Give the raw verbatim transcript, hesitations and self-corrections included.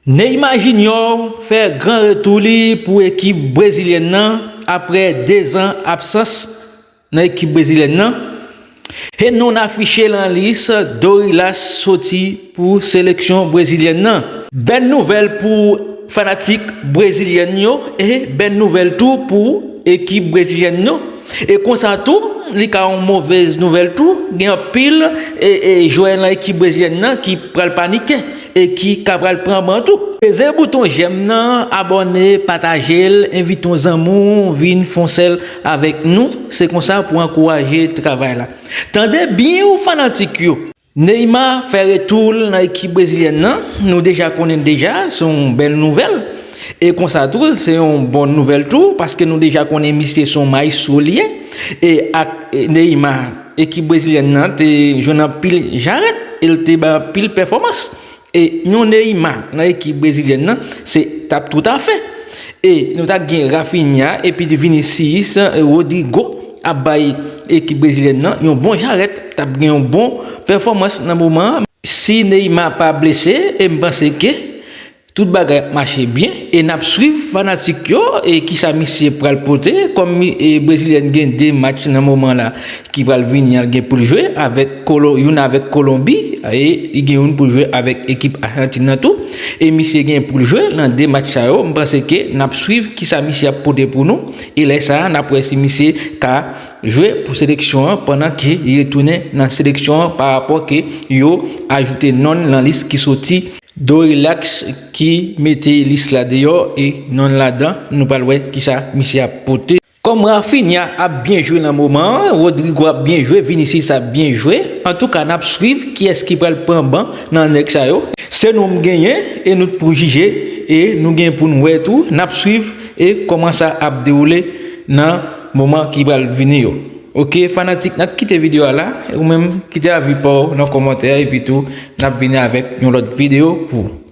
Neymar Junior fè gran retou li pou ekip brezilyèn nan apre dezan absans nan ekip brezilyèn nan. E non affiché nan lis Dorilas soti pou seleksyon brezilyèn nan. Bèl nouvèl pou fanatik brezilyèn yo e bèl nouvèl tou pou ekip brezilyèn yo. E konsa tou, li ka yon movèz nouvèl tou, gen anpil e, e, jwè nan ekip brezilyèn nan ki pral panike e ki ka pral pran ban tou. Peze bouton j'aime nan, abòne, pataje l, envite yon zanmi w vin fè yon sèl avèk nou. Se konsa pou ankouraje travay la. Tande byen wi fanatik yo. Neymar fè retou l nan ekip brezilyèn nan. Nou deja konnen deja, se yon bèl nouvèl. E konsa tou, se yon bon nouvèl tou, paske nou deja konnen misye se yon maestro li ye. E ak e, Neymar, ekip brezilyèn nan te jwenn anpil jarèt, e l te bay anpil pèfòmans. E yon Neymar nan ekip brezilyèn nan, se t ap toutafè. E nou t ap gen Raphinha, epi Vinicius, e Rodrygo ap bay ekip brezilyèn nan yon bon jarèt, t ap gen yon bon pèfòmans nan moman an. Si Neymar pa blese, e m panse ke tout bagay ap mache byen, e n ap swiv fanatik yo, e kisa misye pral pote, kòm mi- e brezilyèn gen de match nan moman la, ki pral vini an, gen pou l jwe avèk Kolo, youn avèk Kolonbi, e li gen youn pou l jwe avèk ekip Ajantin nan tou. E misye gen pou l jwe nan de match sa yo. M panse ke n ap swiv kisa misye ap pote pou nou. E lè sa a, n ap wè si misye ka jwe pou seleksyon an pandan ke li retounen nan seleksyon an, pa rapò ke yo ajoute non l nan lis ki soti Dorilas ki mete lis la deyò e non l ladan. Nou pral wè kisa misye ap pote. Kòm Raphinha ap byen jwe nan moman an, Rodrygo ap byen jwe, Vinicius ap byen jwe. Antouka, n ap swiv kiyès ki pral pran ban nan nèg sa yo. Se nou m genyen e nou t pou jije e nou gen pou n wè tou. N ap swiv e kòman sa ap dewoule nan moman ki pral vini yo. Oke, fanatik, n ap kite videyo a la. Ou menm, kite avi pa w nan kòmantè epi tou, n ap vini avèk yon lòt videyo pou ou.